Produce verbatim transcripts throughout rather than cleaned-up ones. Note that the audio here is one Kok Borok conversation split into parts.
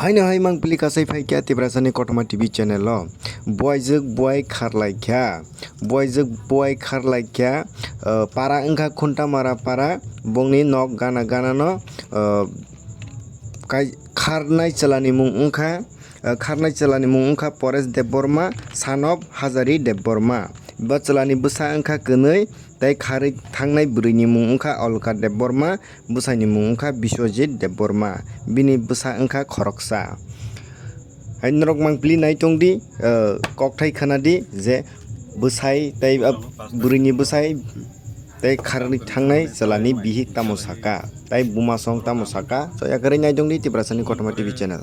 Haino hai mang pili kasai phai kha Tiprasani Kothoma T V channel o. Buaijwk buai kharlai kha. Buaijwk buai kharlai kha. Uh, para wngkha Khuntamara para. Bongni nok gana gana no, uh, kai-, kharnai chwlani mung wngkha, uh, kharnai chwlani mung wngkha Paresh Debbarma, son of Hajari Debbarma. Bo chwlani bwsa wngkha kwnwi, tei kharwi thangnai bwrwini mung wngkha Alka Debbarma, bwsaini mung wngkha Biswajit Debbarma, bini bwsa wngkha khoroksa. Hai norok mang pili nai tong di, eh, kokthai khana di je bwsai tei, ah, bwrwini bwsai tei kharwi thangnai chwlani bihik tamo saka, tei buma song tamo saka, so yakarwi nai tong di Tiprasani Kothoma T V channel.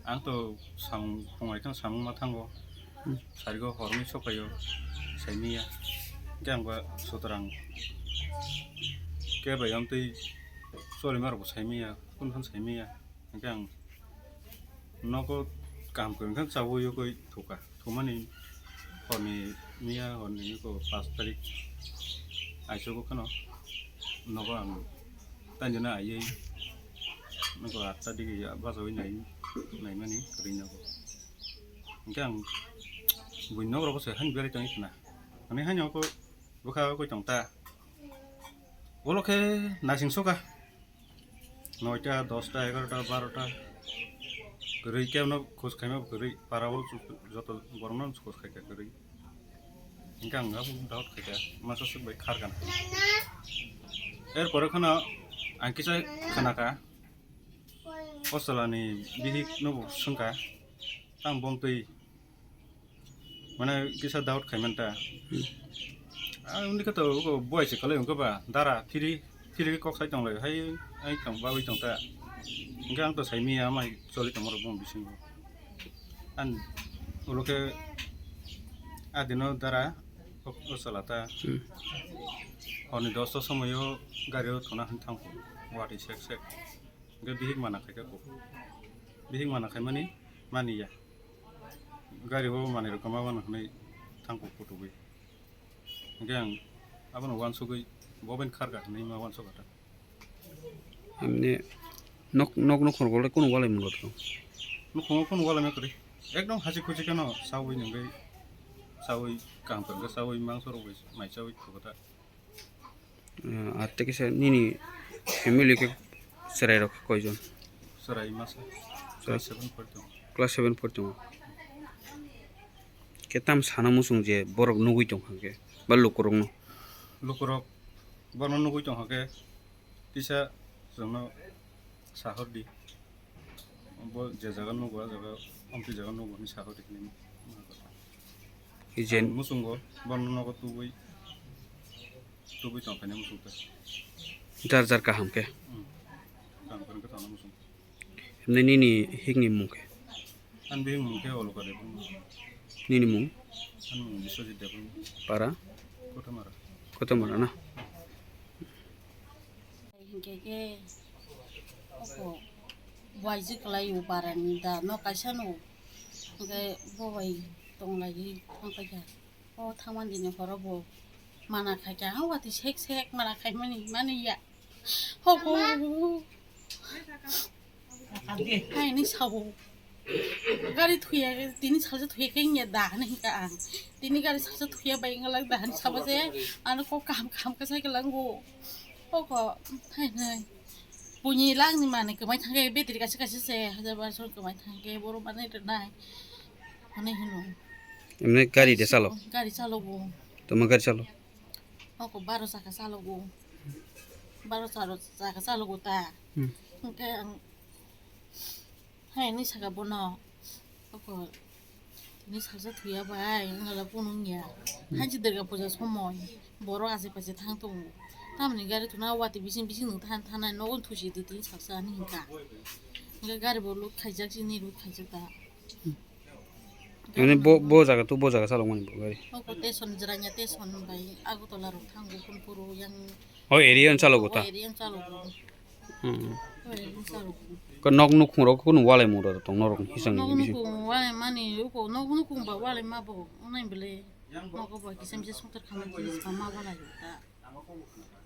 Ang to samung phungai khe samung ma thango. Hmm. Sarigo horni sokayo, saimiya. Hingke ang ba sutrang kebai amtwi choli marok bo saimiya, kun khan saimiya. Hingke ang nogo kaham kwrwng khe chaui yokoi thuka. Thumani horni miya horni ko pas tarik aichugo kheno nogo ang tanjona aiwi nogo atta digi bachaui nai naimani kwrwi nogo. Hingke ang buini nogo rok se haini belai tongwi khna. Ani haino ko bwkha koi tong ta. Ulo khe naising soka. Noita, dosta, egarota, barota. Kwrwi khe no khos khaima kwrwi para o joto borok no khos khai kha kwrwi. Hingke ang abo doubt khai kha masa swk bai khar gana. Er pore kheno ang kisa khana kha. O chwlani bihik no bo swng kha. Tang bom twi. Mane kisa doubt khai man ta. Hmm. Ang undi khe to uko buai se kwlai wngkha ba dara phiri phiri kok sai tong lai hai ai tong bawi tong ta. Hingke ang to sai miya amai choli tong rok bong bisingo. Ang ulo khe a dino dara o, o chwla ta. Hmm. Horni dosta somoio gari o thuna han thang watwi sek sek. Hingke bihik mana khai kha kok. Bihik mana khai mani mani ya. Gari bo manwi rok kwma mano hwnwi thang kok kutugwi. Hingke ang abono uansugwi bo bai kharkha hwnwi ma uansukha ta. Emne nok, nok, nok khorok le kunu walai mwngo tong? Nukhungo kunu walai ma kwrwi. Ekdom hasi khusi kheno sawi nungwi sawi kaham kwrwngkhe sawi mangso rok bai mai sawi thugo ta. Ah, ate kisa nini family khe chwrai rok koi jon? Chwrai masa. Chwrai. Class seven pori tongo. Class seven pori tongo. Khe tam sana muchung je borok nugui tong kha khe ba lukurok no? Lukurok borok no nugui tong kha khe kisa chwngno sahor di. Bo je jaga nugo, a jaga, omtwi jaga nugo hinwi sahor di hinwi ma kotha. Ijen. Ang muchungo, bono nogo tubui, tubui tongkhaini muchungtwi. Jar jar kaham khe. Hmm. Kaham khe tongna muchung. Himne nini hikni mung khe? Ani bihik mung khe Oloka Debbarma. Nini mung? Ani mung Biswajit Debbarma. Para? Kothomara. Kothomara na? Hinkhe khe oko buaijwk kwlai o barani da no kaisa no, hinkhe bo bai tonglaiwi thangpaikha. O thangmani dini horo bo mana khaikha, ha watwi sek sek mana khaimani mani ya. Hoko. Haini sao. Gari thuya, tini salsa thuya khe wngya da hinwi hwnkha ang. Tini gari salsa thuya bai wngya lak da hinwi sabo se, ano kok kaham kaham khe sai kwlango. Koko, haini. Buini langni manwi kwmai thangkhe battery kaisa kaisa se, hajar barso kwmai thangkhe borok manwi rwnai. Hinwi hwno. Emne gari de chalo? Gari chalo bo. Tamo gari chalo? Koko baro chaka chalo bo. Baro charo chaka chalo bo ta. Hmm. Hwnkhe ang Hai, hinwi saka bono. Oko, tini salsa thuya bai, wngala kunu wngya. Haji Durga puja somoi, borok ache pache thang tongo. Tamoni gari thuna wati bising bising nung than thanai, nogo thusi di tini salsa hinwi hwnkha. Hwnkhe gari bo load khaijak, chini load khaijak da. Mane bo, bo jaga to bo jaga chalok mani bo gari. Oko station, Jirania station bai Agartala rok thango, Phunphuru yang. O area on chalok ta. O area on chalok. Hmm. Ko nok nukhung rok kunu walai mung rok tong norok hisang ni bising. Nok nukhung walai mani uko nok nukhung ba walai ma bo onai bele. Nok ba kisam se songthar khamani jinis ba ma walai ta.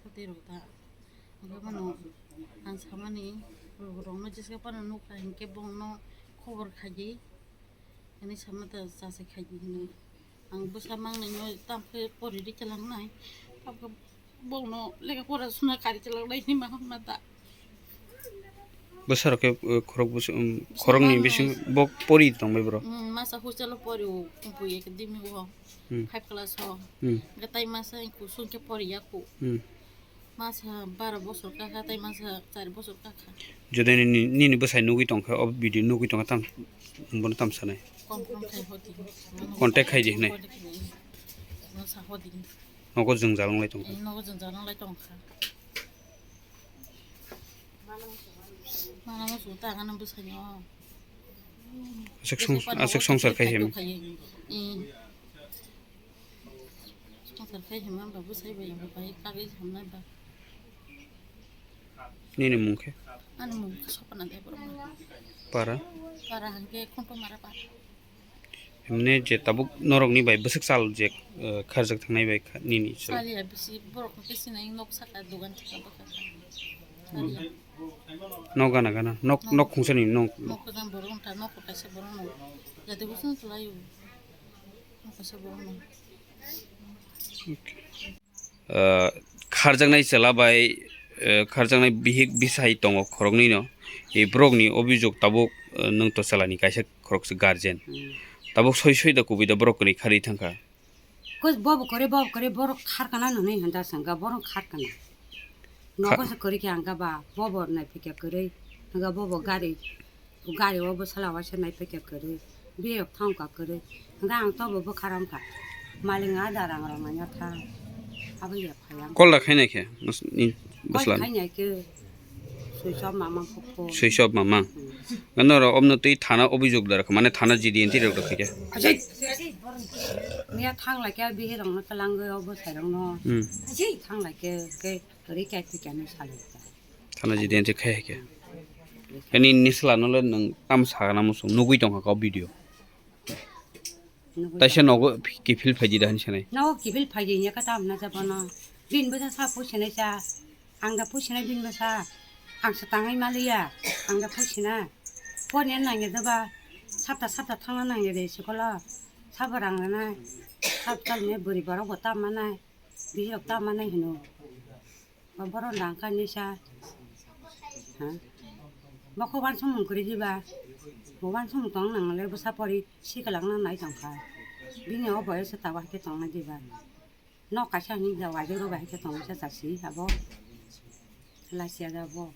Hotel rok ta. Ang samani. Rokno jeske phano nukha hinkhe bongno khobor khaidi. Ani sama ta chasai khaidi hinwi. Ang bwsa mangnai no tamkhe pori ri chalangnai. Tamkhe bongno lekha pora suna kari chalangnai hinwi ma hamma ta. Bwsarok khe, uh, khorok bwswk, um, bwsa khoroknwi mangnai. Bisingo bo pori tongbai bro? Mm, masa hostel o pori o, kumpui academy o, hmm, five class o. Hmm. Hwnkhe tai masa kusung khe pori ya ku. Hmm. Masa baro bosor kakha, tai masa char bosor kakha. Jodi nini, nini bwsai nugwi tongkha, o video nugwi tongkha, tam, bono tam sanai? Confirm khai hodi. Contact khai di hinwi. Contact khai di. Bono sa hodi. Nogo jwngjal wnglai tongkha. Eh, nogo jwngjal wnglai tongkha. Mana musu ta ngana bwsai no. Aswk song-, aswk songsar khai him. Eh. Songsar khai him ba bwsai bai bai kagwi hamnai ba. Nini mung khe? Ani mung khe Sopana Debbarma. Para? Para hwnkhe Khontomara para. Himne je tabuk norokni bai bwswk chal je, eh, kharjak thangnai bai kha-, nini chal? Chaliya bisi borok hwnkhe sinai nok saka dogan thika bwkha. Chaliya. Nok gana gana, nok, nok khungsani nok. Nok kwcham borok wngkha, nok kaisa borok no. Jati bwswk chwlai o. Nok kaisa borok no. Okay. Ah, kharjaknai chwla bai, ah, kharjaknai bihik bisai tongo khoroknwino. E borokni obhijog tabuk, ah, nwng to chwlani kaisa khoroksa guardian. Hmm. Tabuk soi soi da kubui da borok kwrwi kharwi thangkha. Kos bobo kore, bobo kore, borok kharkana nwnwi hwnda sangka, borok kharkana. Kha- Nogo se kwrwi khe angka ba, bobo nai phikya kwrwi, hwnka bobo gari. Gari o bwsala waisa nai phai kha kwrwi, biyok thang kha kwrwi. Hwnkhe ang tobo bwkha rom kha. Malik ada rang rang nai tha. Abo ya phai ang. Call da khainai khe, mas-, ni Call bwsla. Khainai khe, switch off ma mang kho kho. Switch off ma mang. Hmm. Gano ro omno twi thana obhijog da rwkha, mane thana G D N T rok da khaikha. Ajay! Miya thang lai khe bihirok no twlangwi o bwsai rok no. Hmm. Ajay! Thang lai khe, khe kwrwi khe khe khe no salai kha. Thana G D N T khai hai khe. Ani nisla no le nwng tam sagana muchung nugwi tongkha kok video. Nugwi Taisa tong- nogo kiphil phaidi da hinwi sanai. Nogo kiphil phaidi ya kata amna jabana. Bin bwsa sa pusinai sa. Ang da pusinai bin bwsa. Ang sa tangai maliya. Ang da pusina. Pon ya nangya daba. Sapta sapta thangna nangya de sikolo. Sabo rang rana. Sab tal me buri borok bo tam manai. Bihirok tam manai hino. Ba borok dang kha nisa. Ha? Bokho wansukmung kwrwi diba? Bo wansukmung tong nang le bwsa pori sikwlangno nai tong kha. Bini o boyos o tabuk hai khe tong nai diba? Nok kaisa hwnwi ja waijak rok bai hai khe tong nai sa chasi abo. Lachiya ja bo.